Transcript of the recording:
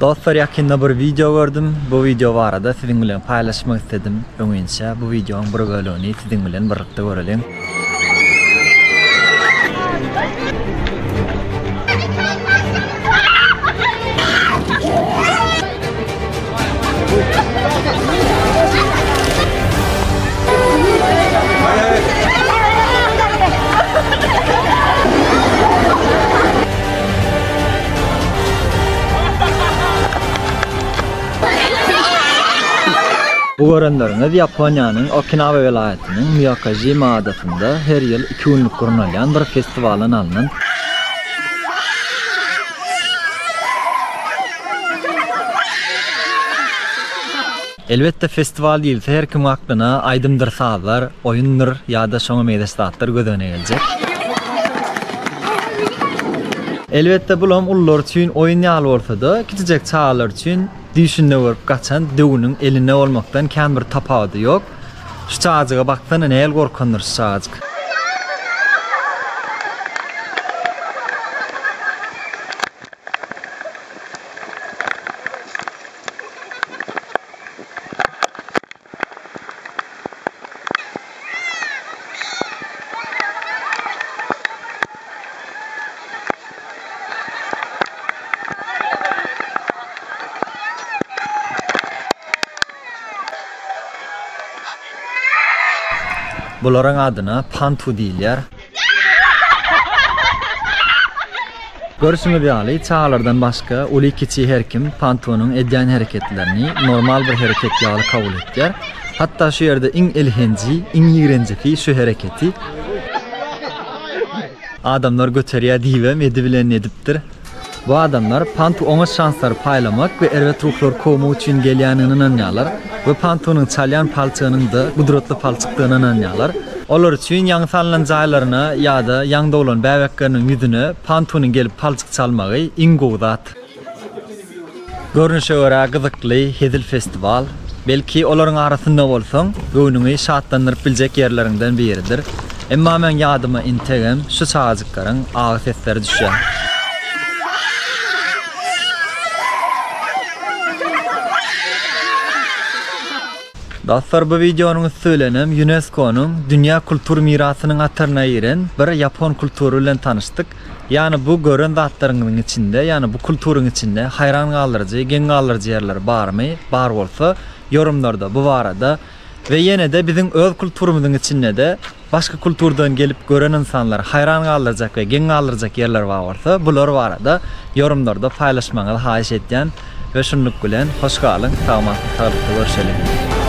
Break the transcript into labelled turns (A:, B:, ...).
A: Dostlar ýakynda bir wideo gördüm. Bu wideo barada siziň bilen paýlaşmak isledim. Öňinçä bu wideoň bir bölegini siziň bilen birlikde göreliň. Bu görenleriňiz Ýaponiýanyň Okinawa welaýatynyň Miýakajima adasynda her ýyl iki günlük gurnalýan bir festiwaldan alnan. Elbetde festiwal diýilse her kimiň aklyna aýdymdyr sazlar, oýundyr ýa-da şoňa meňzeş zatlar göz öňüne geljek. Elbetde bulam ulular üçin oýun ýaly bolsada, kiçijek çagalar üçin düýşünde görüp gaçan döwüniň elinde bolmakdan kän bir tapawudy ýok. Şu çagajyga baksana nähili gorkandyr şu çagajyk. Bularyň adyna pantu diýilýär. Görşüňiz ýaly, çagalardan başga uly-kiçi her kim Pantunyň edýän hereketlerini normal bir hereket ýaly kabul etýär. Hatda şu ýerde iň elhenji, iň ýigrenjisi şu hereketi adamlar göterýär diýibem edibilenini edipdir. Bu adamlar Pantu oňat şanslary paýlamak we erbet ruhlary kowmak üçin gelýändigine ynanýarlar we Pantunyň çalýan palçygynyň-da gudratly palçykdygyna ynanýarlar. Olar üçin ýaňy salnan jaýlaryna ýa-da ýaňy doglan bäbekleriniň ýüzüne Pantunyň gelip palçyk çalmagy iň gowy zat. Görnüşe görä gyzykly, hezil festiwal. Belki olaryň arasynda bolsaň, göwnüňi şatlandyryp biljek ýerleriňden biridir. Emma meň ýadyma integem şu çagajyklaryň agy sesleri düşýär. Dostlar bu wideonyň üsti bilenem Ýunesko-nyň dünýä kultur mirasynyň hataryna giren bir ýapon kultury bilen tanyşdyk. Ýagny bu gören zatlaryňyzyň içinde, ýagny bu kulturyň içinde haýran galdyryjy, geň galdyryjy ýerleri barmy? Bar bolsa, ýorumlarda bu barada we ýene-de biziň öz kulturymyzyň içinde-de başga kulturdan gelip gören ynsanlary haýran galdyrjak we geň galdyrjak ýerler bar bolsa, bular barada ýorumlarda paýlaşmagyňyzy haýyş edýän we şunluk bilen hoş galyň, sag-aman saglykda görşeliň.